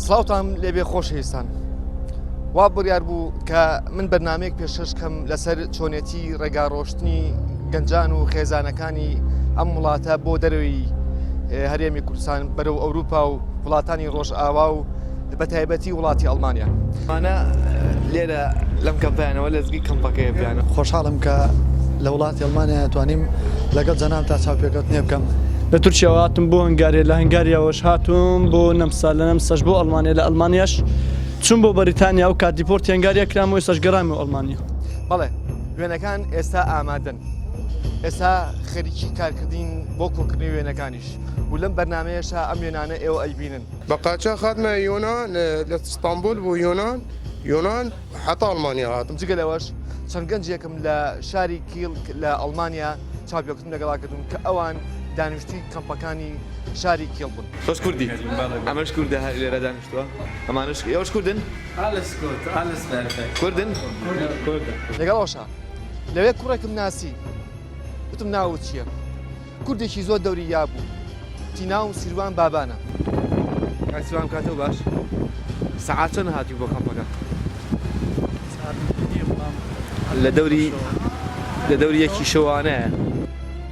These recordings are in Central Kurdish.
سڵاوتان لێبێ خۆشەویستان وا بڕیار بوو کە من بەرنمەیەک پێشکەش کەم لەسەر چۆنێتی ڕێگا ڕۆشتنی گەنجان و خێزانەکانی ئەم وڵاتە بۆ دەرەوەی هەرێمی کوردستان بەرەو ئەوروپا و وڵاتانی ڕۆژئاوا و بە تایبەتی وڵاتی ئەڵمانیا. ئەمانە لێرە لەم کەمپیانەوە لەزگی کەمپەکەیە پیانە. خۆشحاڵم کە لە وڵاتی ئەڵمانیا توانیم لەگەڵ جەنابتا چاوپێکەوتنێ بکەم. لە تورکیاوە هاتم بۆ هەنگاریا، لە هەنگاریاوەش هاتووم بۆ نەمسا، لە نەمساش بۆ ئەڵمانیا، لە ئەڵمانیاش چووم بۆ بەریتانیا، ئەو کات دیپۆرتی هەنگاریا کرام و ئێستاش گەڕامەوە ئەڵمانیا. بەڵێ وێنەکان ئێستا ئامادەن، ئێستا خەریکی کارکردین بۆ کۆکردنەوەی وێنەکانیش و لەم بەرنامەیەشا ئەم وێنانە ئێوە ئەیبینن. بە قاچاخ هاتمە یۆنان، لە ئیستانبول بۆ یۆنان، یۆنان هەتا ئەڵمانیا هاتم. جگە لەوەش چەند گەنجێکم لە شاری کیڵ لە ئەڵمانیا چاوپێکەوتنم لەگەڵا کردوون کە ئەوان دانیشتووی کەمپەکانی شاری کیڵ بوون. تۆش کوردی؟ ئەمەش کوردە هەر لێرە دانیشتووە. ئەمانەش ئێوەش کوردن؟ Alles gut, alles perfekt. کوردن؟ کوردن. لەگەڵ ئەوەشا لەوێ کوڕێکم ناسی وتم ناوت چییە؟ کوردێکی زۆر دەوری یابوو وتی ناوم سیروان بابانە. کاک سیروان کاتەو باش سەعات چەند هاتووی بۆ کەمپەکە؟ لە دەوری لە دەوری یەکی شەوانەیە.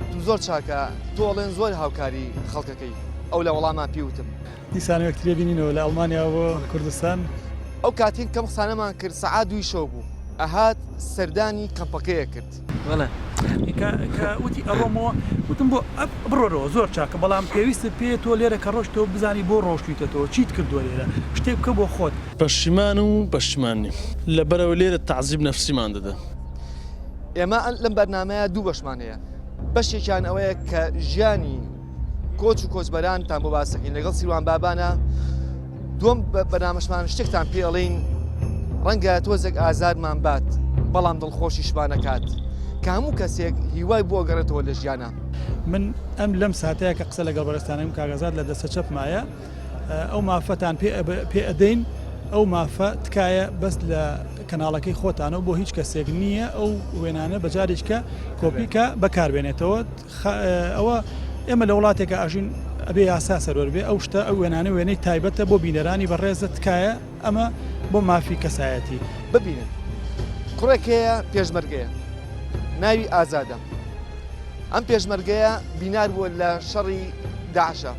وتم زۆر چاکە تۆ ئەڵێن زۆر هاوکاری خەڵکەکەی ئەو لە وەڵاما پێی وتم. دیسان یەکتری بینینەوە لە ئەڵمانیا بۆ کوردستان. ئەو کاتەی کەم قسانەمان کرد سەعات دووی شەو بوو ئەهات سەردانی کەمپەکەیە کرد. بەڵێ. کە کە وتی ئەڕۆمەوە وتم بۆ بڕۆرەوە زۆر چاکە بەڵام پێویستت پێیە تۆ لێرە کە ڕۆشتەوە بزانی بۆ ڕۆشتویتەتەوە چیت کردووە لێرە شتێک بکە بۆ خۆت. پەشیمان و پەشیمان نیم. لەبەرئەوەی لێرە تەعزیب نەفسیمان دەدەن. ئێمە لەم بەرنامەیە دوو بەشمان هەیە بەشێکیان ئەوەیە کە ژیانی کۆچ و کۆچبەرانتان بۆ باس دەکەین لەگەڵ سیروان بابانە دووەم بەرنامەشمان شتێکتان پێ ئەڵێین ڕەنگە تۆزێک ئازارمان بات بەڵام دڵخۆشیشمانەکات کە هەموو کەسێک هیوای بۆ گەڕێتەوە لە ژیانە. من ئەم لەم ساتەیە کە قسە لەگەڵ بەڕێزتانەکەم کاک ئازاد لە دەستە چەپمایە ئەو مافەتان پێ پێ ئەدەین ئەو مافە تکایە بەس لە کەناڵەکەی خۆتانەوە بۆ هیچ کەسێک نییە ئەو وێنانە بە جارێکە کۆپیکە بەکاربێنێتەوە ئەوە ئێمە لە وڵاتێکا ئەژین ئەبێ یاسا سەروەر بێ ئەو شتە ئەو وێنانە وێنەی تایبەتە بۆ بینەرانی بەڕێزە تکایە ئەمە بۆ مافی کەسایەتی. ببینن کوڕێک هەیە پێشمەرگەیە ناوی ئازادە ئەم پێشمەرگەیە بینار بووە لە شەڕی داعشە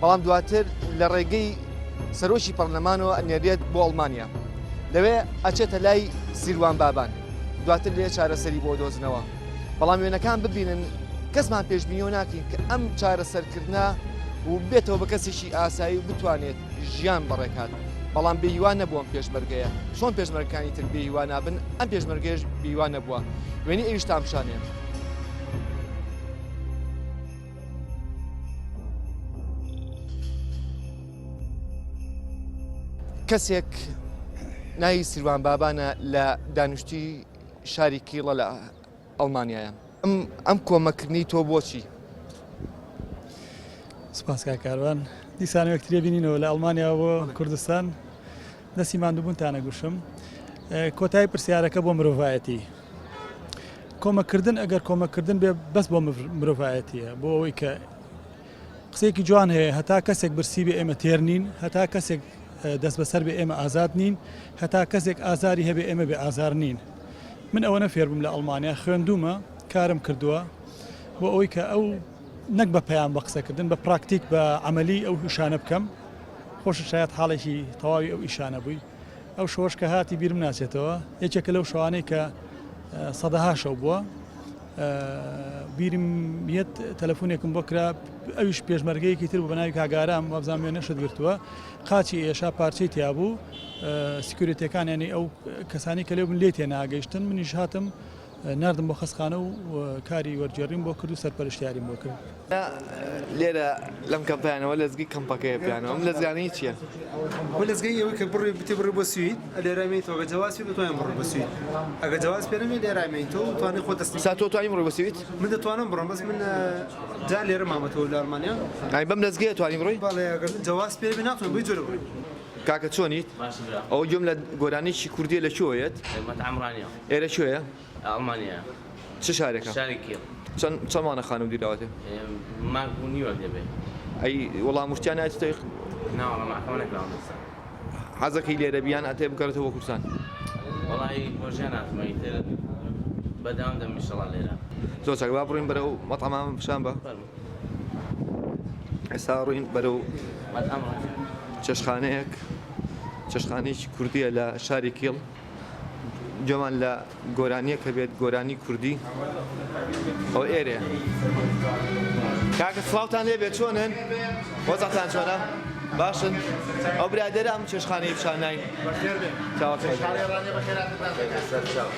بەڵام دواتر لە ڕێگەی سەرۆکی پەرلەمانەوە ئەنێرێت بۆ ئەڵمانیا لەوێ ئەچێتە لای سیروان بابان دواتر لێ چارەسەری بۆ دۆزنەوە بەڵام وێنەکان ببینن کەسمان پێشبینیەوە ناکەین کە ئەم چارەسەرکردە و بێتەوە بە کەسێکی ئاسایی و بتوانێت ژیان بەڕێکات بەڵام بێهیوا نەبووە ئەم پێشمەرگەیە چۆن پێشمەرگەکانی تر بێهیوا نابن ئەم پێشمەرگەیەش بێهیوا نەبووە وێنەی ئەویشتان پیشانێن. کەسێک ناوی سیروان بابانە لە دانیشتووی شاری کیڵە لە ئەڵمانیایە. ئەم کۆمەککردنەی تۆ بۆچی؟ سپاس کاک کاروان. دیسان یەکتری بینینەوە لە ئەڵمانیاوە بۆ کوردستان. دەستی ماندووبوونتان ئەگوشم. کۆتایی پرسیارەکە بۆ مرۆڤایەتی. کۆمەککردن ئەگەر کۆمەککردن بێ بەس بۆ مرۆڤایەتیە بۆ ئەوەی کە قسەیەکی جوان هەیە هەتا کەسێک برسی بێ ئێمە تێر نین، هەتا کەسێک دەستبەسەر بێ ئێمە ئازاد نین، هەتا کەسێک ئازاری هەبێ ئێمە بێ ئازار نین. من ئەوەنە فێربووم لە ئەڵمانیا، خوێندوومە، کارم کردووە بۆ ئەوەی کە ئەو نەک بە پەیام بە قسەکردن بە پراکتیک بە عەمەلی ئەو ئیشانە بکەم. خۆشت شایەت حاڵێکی تەواوی ئەو ئیشانە بووی. ئەو شەوەش کە هاتی بیرم ناچێتەوە، یەکێکە لەو شەوانەی کە سەدەها شەو بووە. بیرم یەت تەلەفۆنێکم بۆ کرا ئەویش پێشمەرگەیەکی تر بوو بە ناوی کاک ئارام وابزانم وێنەشت گرتووە قاچی ئێشا پارچەی تیا بوو سکیورتیەکان یانی ئەو کەسانی کە لێ بوون لێ تێناگەیشتن منیش هاتم ناردم بۆ خەستخانە و کاری وەرگێڕیم بۆ کرد و سەرپەرشتیاریم بۆ کرد. لێرە لەم کەمپیانەوە لەزگی کەمپەکەیە پیانەوە ئەم لەزگانەی چییە؟ بۆ لەزگەی ئەوەی کە بڕی بتی بڕی بۆ سوید لێرە مێیتەوە گە جەواز پێ بتوانین بڕۆ بۆ سوید ئەگە جەواز پێ نەبێ لێرە مێیتەوە و توانی خۆت دەست سا تۆ توانی بڕۆی بۆ سوید؟ من دەتوانم بڕۆم بەس من جا لێرە مامەتەوە لە ئەڵمانیا یانی بەم لەزگەیە توانی بڕۆی؟ بەڵێ ئەگەر جەواز پێ نەبێ ناتوانم بەی جۆرە بڕۆی. کاکە چۆنیت؟ باشم برا. ئەوە گوێم لە گۆرانیی کوردییە لە کوێوە یەت؟ مەتعەم ڕانیە. ئێرە کوێیە؟ ئەڵمانیایە. چ شارێکە؟ شاری کیڵ. چەند چەند مانە خانوو دیراوەتێ؟ مانگ و نیوەک دەبێ. ئەی وەڵا مشتیان نایەتە تۆی. نا وەڵا مەحکەمە نەکراوم ئێستا. حەزەکەی لێرە بی یان ئەتەوێ بگەڕێتەوە بۆ کوردستان؟ وەڵایی بۆ ژیان هاتومە ئیتر بەدەوام دەبم ئیشەڵا لێرە. زۆر چاک با بڕۆین بەرەو مەتعەمە پیشان بە. فەرموو. ئێستا ڕۆین بەرەو مەتعەم ڕۆین. چێشتخانەیەک چێشتخانەیەکی کوردیە لە شاری کیڵ. گوێمان لە گۆرانیەک هەبێت گۆرانی کوردی ئەو ئێرێ کاکە سڵاوتان لێ بێت چۆنن وەزعتان چۆنە باشن ئەو برادەرە ئەم چێشخانەی پیشانین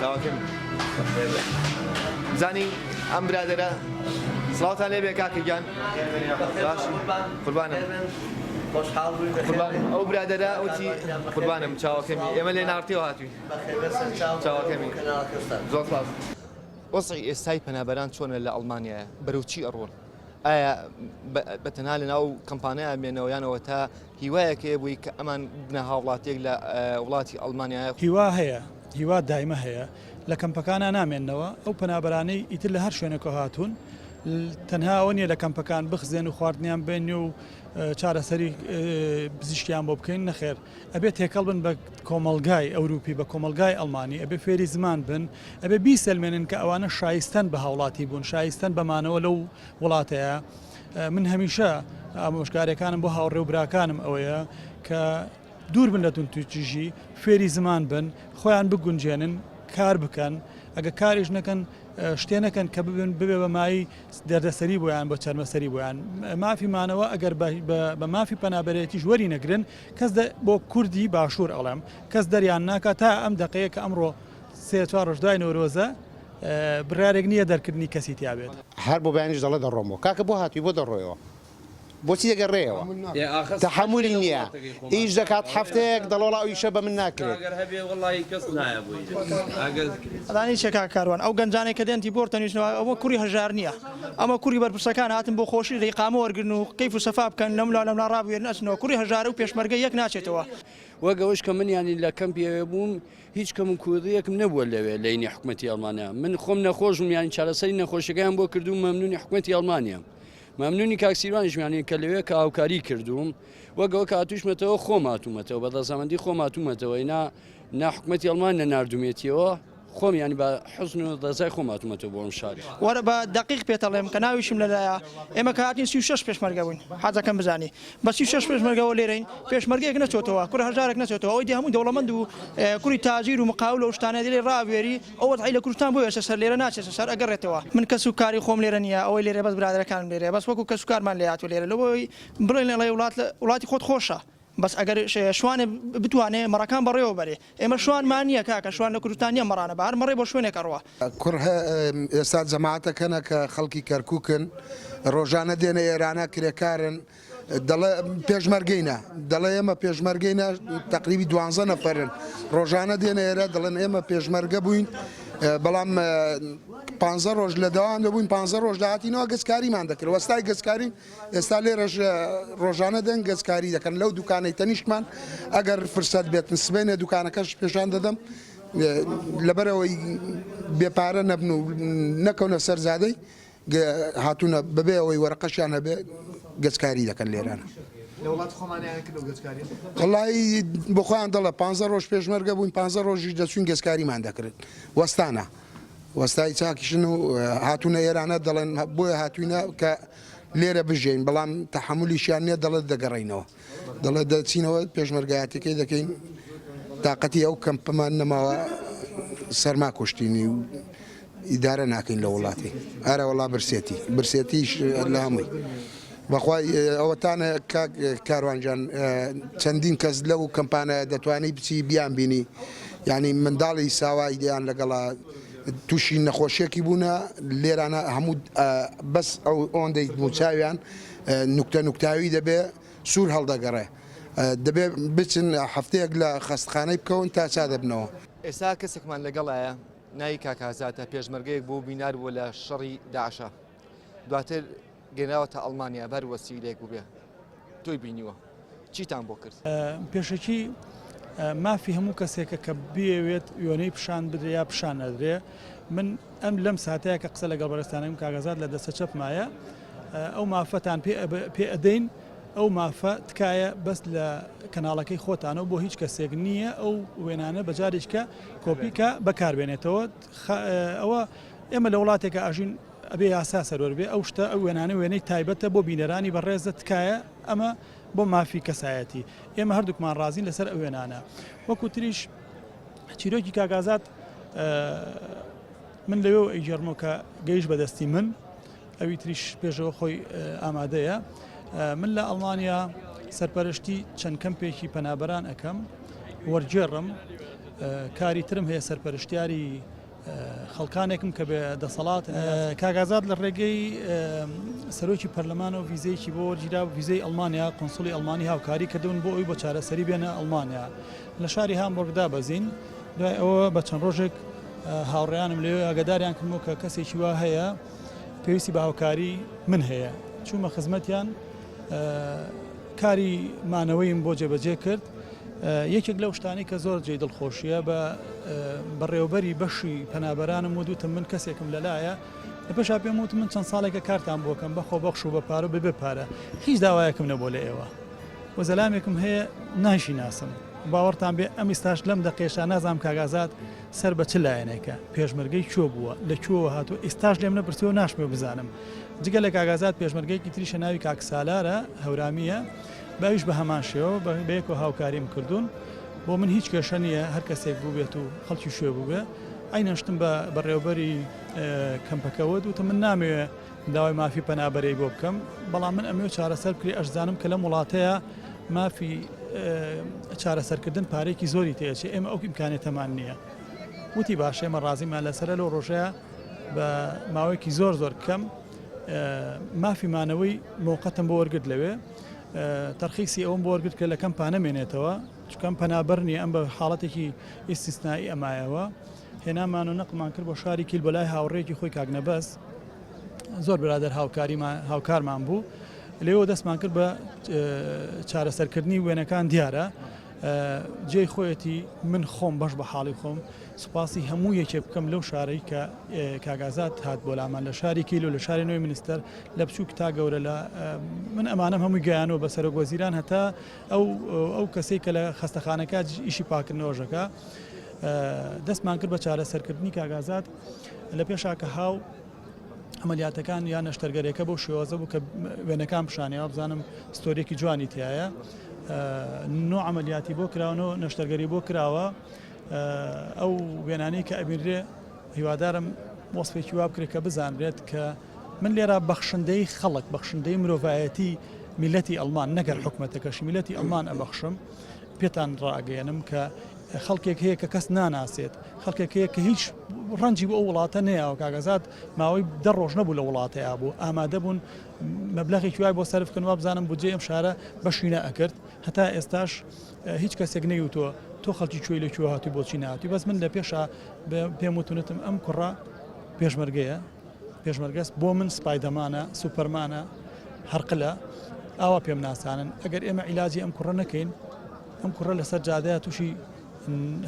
چاوەکەم زانی ئەم برادەرە سڵاوتان لێ بێ کاکە گیان باش قوربانم قوربانم ئەو برادەرە وتی قوربانم چاوەکەمی ئێمە لێ ناڕتیەوە هاتوین چاوەکەمی زۆر سپاس. وەزعی ئێستای پەنابەران چۆنە لە ئەڵمانیایە بەرەو چی ئەڕۆن ئایا بە تەنها لە ناو کەمپانیا ئەمێنەوە یان ئەوەتا هیوایەک هەیە بووی کە ئەمان ببنە هاوڵاتیەک لە وڵاتی ئەڵمانیایە؟ هیوا هەیە هیوا دایمە هەیە لە کەمپەکانا نامێننەوە ئەو پەنابەرانەی ئیتر لە هەر شوێنێکەوە هاتوون تەنها ئەوە نییە لە کەمپەکان بخزێن و خواردنیان بێن و چارەسەری پزیشکیان بۆ بکەین نەخێر ئەبێ تێکەڵ بن بە کۆمەڵگای ئەوروپی بە کۆمەڵگای ئەڵمانی ئەبێ فێری زمان بن ئەبێ بیسەلمێنن کە ئەوانە شایستەن بە هاوڵاتی بوون شایستەن بە مانەوە لەو وڵاتەیە من هەمیشە ئامۆژگاریەکانم بۆ هاوڕێ و براکانم ئەوەیە کە دوور بن لە توندوتیژی، فێری زمان بن، خۆیان بگونجێنن، کار بکەن، ئەگەر کاریش نەکەن شتێ نەکەن کە ببن ببێ بە مایەی دەردەسەری بۆیان بۆ چەرمەسەری بۆیان. مافی مانەوە ئەگەر بە مافی پەنابەرێتیش وەری نەگرن کەس بۆ کوردی باشوور ئەڵێم کەس دەریان ناکا تا ئەم دەقەیە کە ئەمڕۆ سێ چوار ڕۆژ دوای نەورۆزە بڕیارێک نییە دەرکردنی کەسی تیا بێت. هەر بۆ بەیانیش دەڵێ دەڕۆمەوە. کاکە بۆ هاتووی بۆ دەڕۆیەوە؟ بۆچی دەگەڕێیەوە تەحەمولی نییە ئیش دەکات هەفتەیەک دەڵێ وەڵا ئەو ئیشە بە من ناکرێت. ئەزانی چیە کاک کاروان ئەو گەنجانەی کە دێن دیپۆرت ئەنویسنەوە ئەوە کوڕی هەژار نیە ئەمە کوڕی بەرپرسەکان هاتن بۆ خۆشی لە ئیقامە وەرگرن و کەیف و سەفا بکەن لەملا لەملا ڕابوێرن ئەچنەوە کوڕی هەژارە و پێشمەرگە یەک ناچێتەوە. وەک ئەوەش کە من یانی لە کەمپی ئەوێ بووم هیچ کەم و کوڕیەکم نەبووە لەوێ لەینی حکومەتی ئەڵمانیا من خۆم نەخۆش بووم یانی چارەسەری نەخۆشیەکەیان بۆ کردووم مەمنونی حکومەتی ئەڵمانیام. مەمنونی کاک سیروانیشم یانی کە لەوێ کە هاوکاری کردووم وەک ئەوە کە هاتووشمەتەوە خۆم هاتوومەتەوە بە ڕەزامەندی خۆم هاتوومەتەوە ئینا نا حکومەتی ئەڵمان نە ناردوومێتیەوە خۆم یانی بە حوزن و ڕەزای خۆم هاتوومەتەوە بۆ ئەم شارە. وەرە بە دەقیق پێتەڵێم کە ناویشم لەلایە ئێمە کە هاتین 36 پێشمەرگە بووین حەزەکەم بزانی بە 36 پێشمەرگەوە لێرەین پێشمەرگەیەک نەچۆتەوە کوڕە هەژارێک نەچۆتەوە ئەوەی دی هەموو دەوڵەمەند و کوڕی تاجیر و مقاول و ئەو شتانە لێ ڕابوێری ئەو وەزعەی لە کوردستان بۆ ئێستا سەر لێرە ناچێتە سەر ئەگەڕێتەوە. من کەس و کاری خۆم لێرە نیە ئەوەی لێرە بەس برادەرەکانم لێرەیە بەس وەکو کەس و کارمان لێ هاتوە لێرە لەوەی بڵێن ئەڵێ وڵات وڵاتی خۆت خۆشە بەس ئەگەر شوانێ بتوانێ مەڕەکان بەڕێوە بەرێ ئێمە شوانمان نیە کاکە شوان لە کوردستان نیە مەڕانە بە هەر مەڕێ بۆ شوێنێک ئەڕوا. کوڕ هە ئێستا جەماعەتەک هەنە کە خەڵکی کەرکوکن ڕۆژانە دێنە ئێرانە کرێکارن دەڵێ پێشمەرگەینە دەڵێ ئێمە پێشمەرگەینە تەقریبی دوانزە نەفەرن ڕۆژانە دێنە ئێرە دەڵێن ئێمە پێشمەرگە بووین بەڵام پ ڕۆژ لە دەوام دەبووین پ ڕۆژ داهاتینەوە گەزکاریمان دەکرد وەستای گەزکارین ئێستا لێرەش ڕۆژانە دەن گەزکاری دەکەن لەو دوکانەی تەنیشتمان ئەگەر فرسەت بێتن سبێنێ دوکانەکەش پێشان دەدەم لەبەرەوەی بێپارە نەبن و نەکەونە سەرزادەی هاتوونە بەبێ ئەوەی وەرەقەشیان هەبێ گەچکاری دەکەن لێرانە. لە وڵاتی خۆمانیان کرد ئەو گەچکاریە؟ وەڵایی بۆ خۆیان دەڵێ پانزە ڕۆژ پێشمەرگە بووین پانزە ڕۆژیش دەچووین گەچکاریمان دەکرد وەستانە وەستای چاکیشن و هاتوونە ئێرانە دەڵێن بۆیە هاتووینە کە لێرە بژێین بەڵام تەحەمولیشیان نییە دەڵێت دەگەڕێینەوە. دەڵێ دەچینەوە پێشمەرگایەتەکەی دەکەین تااقەتی ئەو کەمپەمان نەماوە سەرما کوشتینی و ئیدارە ناکەین لە وڵاتی ئارە وەڵا برسێتی برسێتیش لە هەمووی بەخوای ئەوەتانە کاروانجان چەندین کەس لەو کەمپانە دەتوانی بچی بیان بینی یعنی منداڵی ساوای دیان لەگەڵا تووشی نەخۆشیەکی بوونە لێرانە هەموو بەس ئەو ئۆندەی موچاویان نوکتە نوکتاوی دەبێ سوور هەڵدەگەڕێ دەبێ بچن هەفتەیەک لە خەستخانەی بکەون تا چا دەبنەوە. ئێستا کەسێکمان لەگەڵایە ناوی کاک ئازادە پێشمەرگەیەک بوو بینار بووە لە شەڕی داعشا دواتر گەنراوەتە ئەڵمانیا بەر وەسیلەیەک بووبێ تۆی بینیوە چیتان بۆ کرد؟ پێشەکی مافی هەموو کەسێکە کە بیەوێت وێنەی پیشان بدرێ یا پیشان نەدرێ من ئەم لەم ساتەیە کە قسە لەگەڵ بەرێزتانەکەم کاک ئازاد لە دەستە چەپمایە ئەو مافەتان پێ ئەدەین. ئەو مافە تکایە بەس لە کەناڵەکەی خۆتانەوە بۆ هیچ کەسێک نییە ئەو وێنانە بە جارێکە کۆپیکە بەکاربێنێتەوە ئەوە ئێمە لە وڵاتێکە ئەژین ئەبێ یاسا سەروەر بێ ئەو شتە ئەو وێنانە وێنەی تایبەتە بۆ بینەرانی بەڕێزە تکایە ئەمە بۆ مافی کەسایەتی ئێمە هەردووکمان ڕازین لەسەر ئەو وێنانە وەکو تریش چیرۆکی کاک ئازاد من لەوێ ئەیگێڕمەوە کە گەیشت بە دەستی من ئەوی تریش پێشەوە خۆی ئامادەیە من لە ئەڵمانیا سەرپەرشتی چەند کەمپێکی پەنابەران ئەەکەم وەرگێڕم کاری ترم هەیە سەرپەرشتیاری خەڵکانێکم کە بێ دەسەڵات کاک ئازاد لە ڕێگەی سەرۆکی پەرلەمانەوە ڤیزەیەکی بۆ وەرگیرا ڤیزەی ئەڵمانیا قونسڵی ئەڵمانی هاوکاری کردون بۆ ئەوی بۆ چارەسەری بێنە ئەڵمانیا لە شاری هامبۆرگ دابەزین دوای ئەوە بە چەند ڕۆژێک هاوڕێیانم لەوێ ئاگاداریان کردمەوە کە کەسێکی وا هەیە پێویستی بە هاوکاری من هەیە چوومە خزمەتیان کاری مانەوەیم بۆ جێبەجێ کرد. یەکێک لەو شتانەی کە زۆر جێی دڵخۆشییە بە بەڕێوەبەری بەشی پەنابەرانم وت وتم من کەسێکم لەلایە لە پێشا پێم وت من چەند ساڵێکە کارتان بۆ کەم بە خۆبەخش و بە پارە و بەبێ پارە هیچ داوایەکم نەبووە لە ئێوە و زەلامێکم هەیە نایشی ناسم باوەڕتان بێ ئەم ئیستاش لەم دەقێشا نازانم کاک ئازاد سەر بە چ لایەنێکە پێشمەرگەی کوێ بووە لە کوێوە هاتووە ئیستاش لێم نەپرسیوە ناشمەوێ بزانم جگە لە کاک ئازاد پێشمەرگەیەکی تریشە ناوی کاک سالارە هەورامییە باویش بە هەمان شێوە بەیەکەوە هاوکاریم کردوون بۆ من هیچ کێشە نییە هەر کەسێک بووبێت و خەڵکی شوێ بووبێ عەینەن شتم بە بەڕێوەبەری کەمپەکە وت وتم من نامەوێ داوای مافی پەنابەرەی بۆ بکەم بەڵام من ئەمەوێ چارەسەر بکرێ ئەشزانم کە لەم وڵاتەیە مافی چارەسەرکردن پارێکی زۆری تێچێ ئێمە ئەو ئیمکانێتەمان نییە وتی باشە ئێمە ڕازیمان لەسەرە لەو ڕۆژەیە بە ماوەیەکی زۆر زۆر کەم مافی مانەوەی مۆقەتم بۆ وەرگرت لەوێ تەرخیسی ئەوم بۆ وەرگرت کە لە کەمپا نەمێنێتەوە چونکە ئەم پەنابەر نییە ئەم بە حاڵەتێکی ئیستیسنائی ئەمایەوە هێنامان و نەقلمان کرد بۆ شاری کیل بۆ لای هاوڕێیەکی خۆی کاک نەبەز زۆر برادەر هاوکاریمان هاوکارمان بوو لێوە دەستمان کرد بە چارەسەرکردنی وێنەکان دیارە جێی خۆیەتی من خۆم بەش بە حاڵی خۆم سوپاسی هەموو یەکێک بکەم لەو شارەی کە کاک ئازاد هات بۆ لامان لە شاری کیل و لە شاری نوێی منستەر لە بچووک تا گەورە لە من ئەمانەم هەمووی گەیانەوە بە سەرۆک وەزیران هەتا ئەو ئەو کەسەی کە لە خەستەخانەکە ئیشی پاکردنەوەژەکە دەستمان کرد بە چارەسەرکردنی کاک ئازاد لە پێشا کە هاو عەمەلیاتەکان یان نەشتەرگەریەکە بەو شێوازە بوو کە وێنەکان پیشانیەوە بزانم ستۆریەکی جوانی تایە نۆ عەمەلیاتی بۆ کراوە نۆ نەشتەرگەری بۆ کراوە ئەو وێنانەی کە ئەبینرێ هیوادارم وەسفێکی وا بکرێت کە بزانرێت کە من لێرە بەخشندەی خەڵک بەخشندەی مرۆڤایەتی میلەتی ئەڵمان نەگەر حکومەتەکەشی میلەتی ئەڵمان ئەبەخشم پێتان ڕاگەیەنم کە خەڵکێک هەیە کە کەس ناناسێت، خەڵکێک هەیە کە هیچ ڕەنجی بۆ ئەو وڵاتە نەیاوە، کاک ئازاد ماوەی دە ڕۆژ نەبوو لە وڵاتەیا بوو، ئامادە بوون مەبلەغێکی وای بۆ سەرف بکەن وابزانم بودجەی ئەم شارە بەشی نەئەکرد، هەتا ئێستاش هیچ کەسێک نەیوتووە تۆ خەڵکی کوێی لە کوێ هاتووی بۆچی نەهاتووی، بەس من لە پێشا پێم وتون وتم ئەم کوڕە پێشمەرگەیە، پێشمەرگەس بۆ من سپایدەمانە، سوپەرمانە، هەرقلە، ئاوا پێم ناسانن، ئەگەر ئێمە عیلاجی ئەم کوڕە نەکەین، ئەم کوڕە لەسەر جادەیە تووشی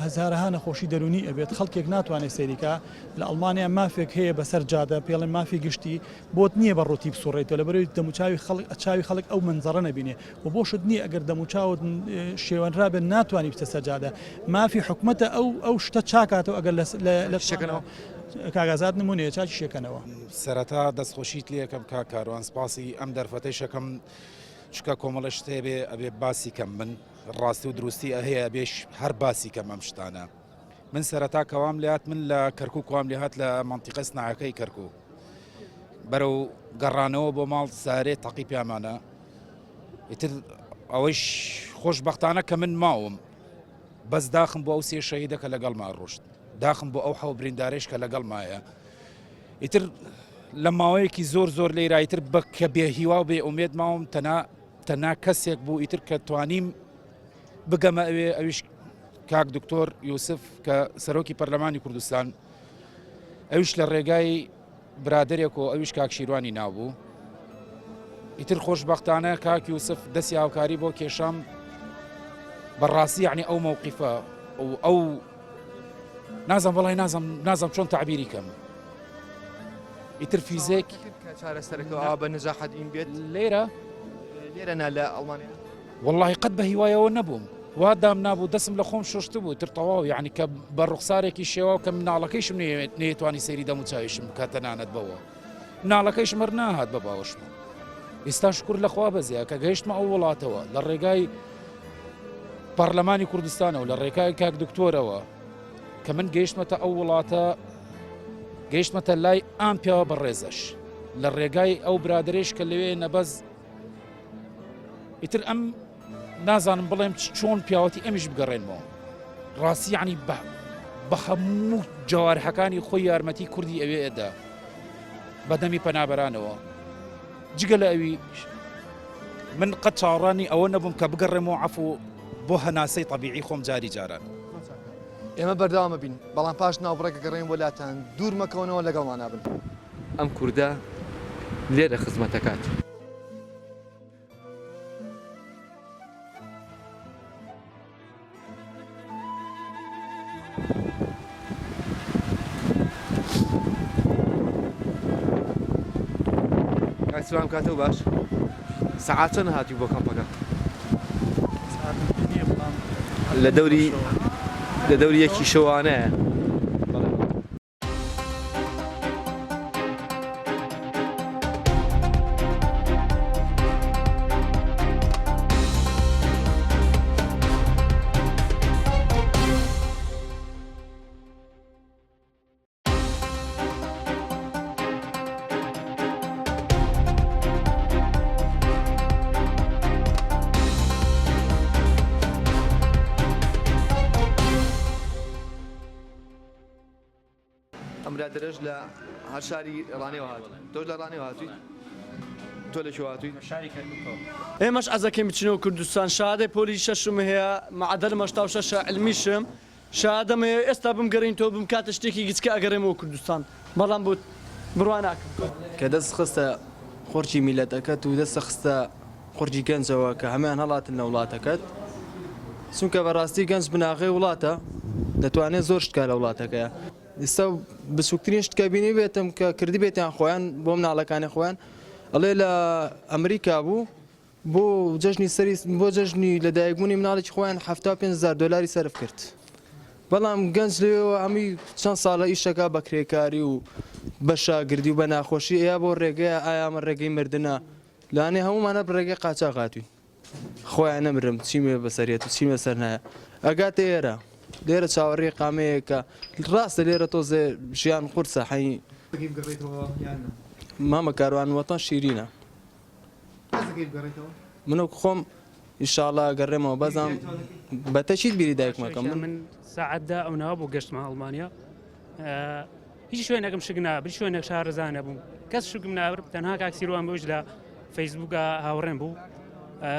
هەزارەها نەخۆشی دەروونی ئەبێت، خەڵکێک ناتوانێت سەیریکا، لە ئەڵمانیا مافێک هەیە بەسەر جادە پێڵێن مافی گشتی، بۆت نییە بە ڕووتی بسوڕێیتەوە لەبەرئەوەی دەموچاوی خەڵک چاوی خەڵک ئەو مەنزەڕە نەبینێ و بۆشت نییە ئەگەر دەموچاوت شێوەنرابێت ناتوانی بچتە سەر جادە، مافی حکومەتە ئەو ئەو شتە چاکاتەوە ئەگەر لە شەکەنەوە. کاک ئازاد نمونەیە چاکی شێکەنەوە. سەرەتا دەستخۆشیت لێ ئەکەم کاک کاروان سپاسی ئەم دەرفەتەیش ئەکەم چونکە کۆمەڵە شت هەیە ئەبێ باسی کەم من ڕاستی و دروستی هەیە ئەبێش هەر باسی کەم ئەم شتانە من سەرەتا کەوام لات من لە کەرکک وام لێ هات لە منتیقە سناعەکەی کەرکک بەرەو گەڕانەوە بۆ ماڵ سارێ تەقی پیامانە ئیتر ئەوەیش خۆشببختانە کە من ماوم بەس داخم بۆ ئەو سێ شەهیدە کە لەگەڵما ڕۆشت داخم بۆ ئەو حەو بریندارێش کە لەگەڵمایە ئیتر لە ماوەیەکی زۆر زۆر لێرا ئیتر بە کە بێ هیوا و بێ ئومێد ماوم تەنا تەنا کەسێک بوو ئیتر کە توانیم بگەمە ئەوێ ئەویش کاک دکتۆر یوسف کە سەرۆکی پەرلەمانی کوردستان ئەویش لە ڕێگای برادەرێک و ئەویش کاک شیروانی ناوبوو ئیتر خۆشببختانە کاک یوسف دەستی هاوکاری بۆ کێشام بەڕاستی یعنی ئەو مەوقیفە و ئەو نازم وڵی نازم نازم چۆن تعبیری کەم ئیتر فیزێک چارەسەرەکە ئا بە نەجاحەت ئین بێت لێرە. لێرە نا لە ئەڵمانیا؟ وەڵاهی قەت بە هیوایەوە نەبووم وا دامنابوو دەسم لە خۆم شۆشتبوو تر تەواو یعنی کە بە ڕوخسارێکی شێواو کە مناڵەکەیشم نەیەتوانی سەیری دەم و چاویشم بکات تەنانەت بەوە مناڵەکەیشم هەر ناهات بە باوەشمە ئێستا شکر لەخوا بەزیە کە گەیشتمە ئەو وڵاتەوە لە ڕێگای پەرلەمانی کوردستانەوە لە ڕێگای کاک دکتۆرەوە کە من گەیشتمەتە ئەو وڵاتە گەیشتمەتە لای ئام پیاوە بەڕێزەش لە ڕێگای ئەو برادرێش کە لەوێ نەبەز ئیتر ئەم نازانم بڵێم چۆن پیاوەتی ئەمیش بگەڕێنمەوە ڕاستی ینی بە بە هەموو جوارحەکانی خۆی یارمەتی کوردی ئەوێ ئەدا بەدەمی پەنابەرانەوە جگە لە ئەوی من قەت چاوەڕانی ئەوە نەبووم کە بگەڕێمەوە عەفو بۆ هەناسەی تەبیعی خۆم جاری جاران. ئێمە بەردەوام ئەبین بەڵام پاش ناوبڕێک ئەگەڕێین بۆ لاتان دوور مەکەونەوە لەگەڵمانا بن. ئەم کوردە لێرە خزمەت ئەکات. کاک سلام کاتەو باش سەعات چەند هاتووی بۆ کەمپەکە؟ لە دەوری لە دەوری یەکی شەوانەیە. ئەم برادەرەش لە هەر شاری ڕانیەوە هات تۆش لە ڕانیەوە هاتووی تۆ لە کوێ هاتووی؟ شاری کەرکوکەوە. ئێمەش عەزەکەین بچینەوە کوردستان شەهادەی پۆلی شەشم هەیە مەعەدەلم 86 ە علمیشم شەهادەم هەیە ئێستا بمگەرێنیتەوە بمکاتە شتێکی گچکە ئەگەرێمەوە کوردستان بەڵام بۆ بڕوا ناکەم. کە دەست خستە قوڕگی میللەتەکەت و دەستە خستە قوڕگی گەنجەوە کە هەموان هەڵاتن لە وڵاتەکەت چونکە بەڕاستی گەنج بناغەی وڵاتە دەتوانێت زۆر شت کا لە وڵاتەکەیا ئێستا بچووکترین شت کە بینیبێتم کە کردبێتیان خۆیان بۆ مناڵەکانی خۆیان ئەڵێ لە ئەمریکا بوو بۆ جەژنی سەری بۆ جەژنی لەدایکبوونی مناڵێکی خۆیان 75 هەزار دۆلاری سەرف کرد بەڵام گەنج لەوێوە هەمووی چەند ساڵە ئیشەکە بە کرێکاری و بە شاگردی و بە ناخۆشی ئەیا بۆ ڕێگەیە ئایا ئەمە ڕێگەی مردنە لەوانەیە هەموومان هەر بە ڕێگەی قاچاغ هاتووین خۆیان نەمرم چیمێ بەسەرێت و چیمە سەر نایە ئەگاتە ئێرە لێرە چاوەڕێی قامەیەکە ڕاستە لێرە تۆزێ ژیان قورسە حەی مامە کاروان وەتەن شیرینە من وەک خۆم ئیشاڵا گەڕێمەوە بەزام بەتەچیت بیری دایکمەکەم من ساعتدا ئەو ناوە بۆ گەشتمە ئەڵمانیا هیچ شوێنێکم شک نابرد شوێنێک شارەزا نەبووم کەس شکم نابرد تەنها کاک سیروان بۆش لە فەیسبووکە هاوڕێم بوو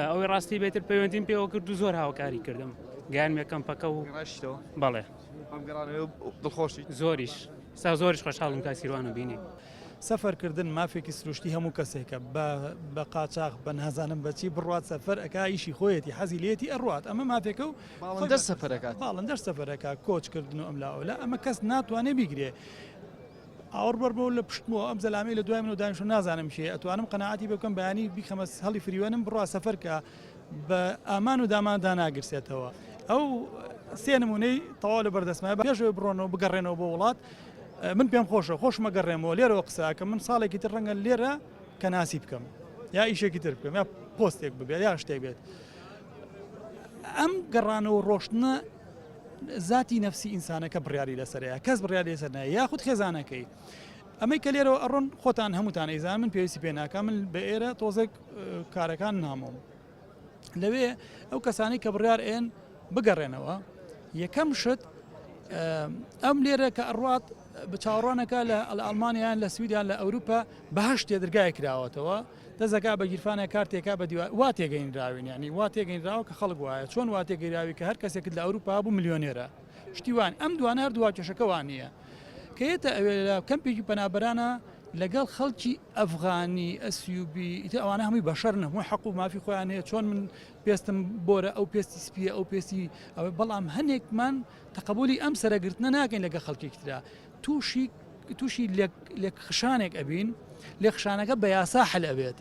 ئەوەی ڕاستی بێتر پەیوەندیم پێوە کرد و زۆر هاوکاری کردم گەیانمە کەمپەکە و بەڵێ دڵخۆشی زۆریش سا زۆریش خۆشحاڵم کاک سیروانم بینی. سەفەرکردن مافێکی سروشتی هەموو کەسێکە بە بە قاچاخ بە نازانم بەچی بڕوات سەفەر ئەکا ئیشی خۆیەتی حەزی لێتی ئەڕوات ئەمە مافێکە و باڵندەش سەفەر ئەکات باڵندەش سەفەر ئەکا کۆچ کردن و ئەم لا ئەولا ئەمە کەس ناتوانێ بیگرێ ئاوڕ بەرمەوە لە پشتمەوە ئەم زەلامەی لە دوای منەوە دانیشتووە نازانم کێیە ئەتوانم قەناعەتی پێ بکەم بەیانی بیخەمە هەڵی فریوێنم بڕوا سەفەر کە بە ئامان و دامان داناگرسێتەوە ئەو سێ نمونەی تەواو لە بەردەستمایە پێش ئەوەی بڕۆنەوە بگەڕێنەوە بۆ وڵات من پێم خۆشە خۆشمە گەڕێمەوە لێرەوە قسەکە من ساڵێکی تر ڕەنگە لێرە کەناسی بکەم یا ئیشێکی تر بکەم یا پۆستێک ببێت یا شتێک بێت ئەم گەڕانەوە ڕۆشتنە زاتی نەفسی ئینسانەکە بڕیاری لەسەرەیە کەس بڕیاری لەسەر نایە یاخود خێزانەکەی ئەمەی کە لێرەوە ئەڕۆن خۆتان هەمووتان ئەیزان من پێویستی پێ ناکە من بە ئێرە تۆزێک کارەکان نامۆم لەوێ ئەو کەسانی کە بڕیار ئێن بگەڕێنەوە یەکەم شت ئەم لێرە کە ئەڕات بە چاوەڕوانەکە لە ئەڵمانیان لە سویدیان لە ئەوروپا بەهشتێ دەرگای کراوەتەوە دەزەکا بە گیرفانە کارتێکا بە دیوار وا تێگەینراوین یانی وا تێگەینراوە کە خەڵک وایە چۆن وا تێگەیراوی کە هەر کەسێکت لە ئەوروپا بوو ملیۆنێرە شتی وان ئەم دوانە هەر دوا کێشەکە وا نییە کە یەتە ئەوێ لە کەمپێکی پەنابەرانە لەگەڵ خەڵکی ئەفغانی ئەسیوبی ئیتر ئەوانە هەمووی بەشەرن هەمووی حەق و مافی خۆیان هەیە چۆن من پێستم بۆرە ئەو پێستی سپیە ئەو پێستی ئەوە بەڵام هەنێکمان تەقەبولی ئەم سەرەگرتنە ناکەین لەگەڵ خەڵکێکی ترا تووشی تووشی لێکخشانێک ئەبین لێکخشانەکە بە یاسا حل ئەبێت.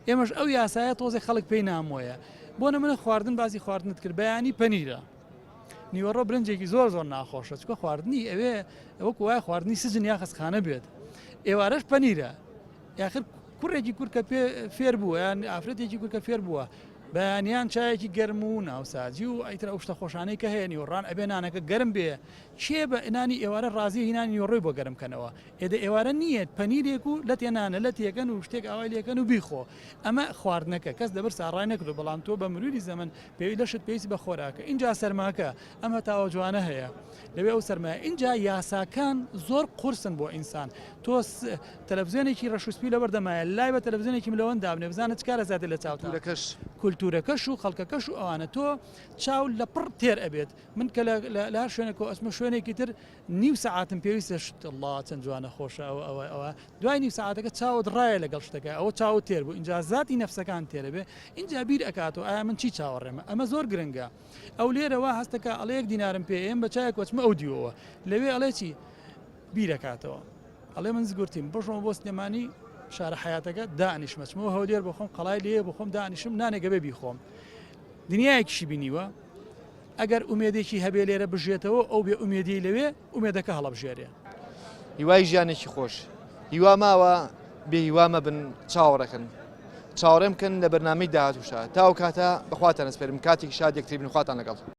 ئێمەش ئەو یاسایە تۆزێک خەڵک پێی نامۆیە. بۆ نمونە خواردن باسی خواردنت کرد بەیانی پەنیرە نیوەڕۆ برنجێکی زۆر زۆر ناخۆشە چکە خواردنی ئەوێ وەکو وایە خواردنی سجن یا خەستخانە بێت ئێوارەش پەنیرە یاخر کوڕێکی کورد کە پێ فێر بووە یان ئافرەتێکی کورد کە فێر بووە بەیانیان چایەکی گەرم و ناوساجی و ئیتر ئەو شتە خۆشانەی کە هەیە نیوەڕان ئەبێ نانەکە گەرم بێ کێ بە نانی ئێوارە ڕازیە هی نانی نیوەڕۆی بۆ گەرم کەنەوە ئێدە ئێوارە نییە پەنیرێک و لەتێ نانە لەتێکەن و شتێک ئاوای لێکەن و بیخۆ ئەمە خواردنەکە کەس لەبەر ساڕای نەکردو بەڵام تۆ بە مروری زەمەن پێوی لەشت پێویستی بە خۆراکە ئینجا سەرماکە ئەم هەتاوە جوانە هەیە لەوێ ئەو سەرمایە ئینجا یاساکان زۆر قورسن بۆ ئینسان تۆ تەلەفزیۆنێکی ڕەش و سپی لەبەر دەمایە لای بە تەلەفزیۆنێکی ملەوەند دابنێ بزانە چ کارەساتێ لە چاوتا کولتورەکەش کولتورەکەش و خەڵکەکەش و ئەوانە تۆ چاو لە پڕ تێر ئەبێت من کە لە هەر شوێنێکەوە ئەچمە شوێنێکی تر نیو سەعاتم پێویستە شت اللە چەند جوانە خۆشە ئەوە ئەوە ئەوە دوای نیو سەعاتەکە چاوت ڕایە لەگەڵ شتەکە ئەوە چاوت تێر بوو ئینجا زاتی نەفسەکان تێرە بێ ئینجا بیر ئەکاتەوە ئایا من چی چاوەڕێمە ئەمە زۆر گرنگە ئەو لێرە وا هەستەکە ئەڵێ یەک دینارم پێ ئێم بە چایەک وەچمە ئەو دیوەوە لەوێ ئەڵێ چی بیرەکاتەوە ئەڵێ من زگورتیم بڕۆمە بۆ سلێمانی شارە حیاتەکە دانیشمە چمەوە هەولێر بۆ خۆم قەڵای لێ بۆ خۆم دانیشم نانێکە بێ بیخۆم دنیایەکیشی بینیوە ئەگەر ئومێدێکی هەبێ لێرە بژێتەوە ئەو بێ ئومێدیەی لەوێ ئومێدەکە هەڵەبژێرێ. هیوای ژیانێکی خۆش. هیوا ماوە بێ هیوا مەبن چاوەڕێکەن چاوەڕێم بکەن لە بەرنامەی داهاتووشا تا ئەو کاتە بەخواتان ئەسپێرم کاتێکی شاد یەکتری بن خواتان لەگەڵ.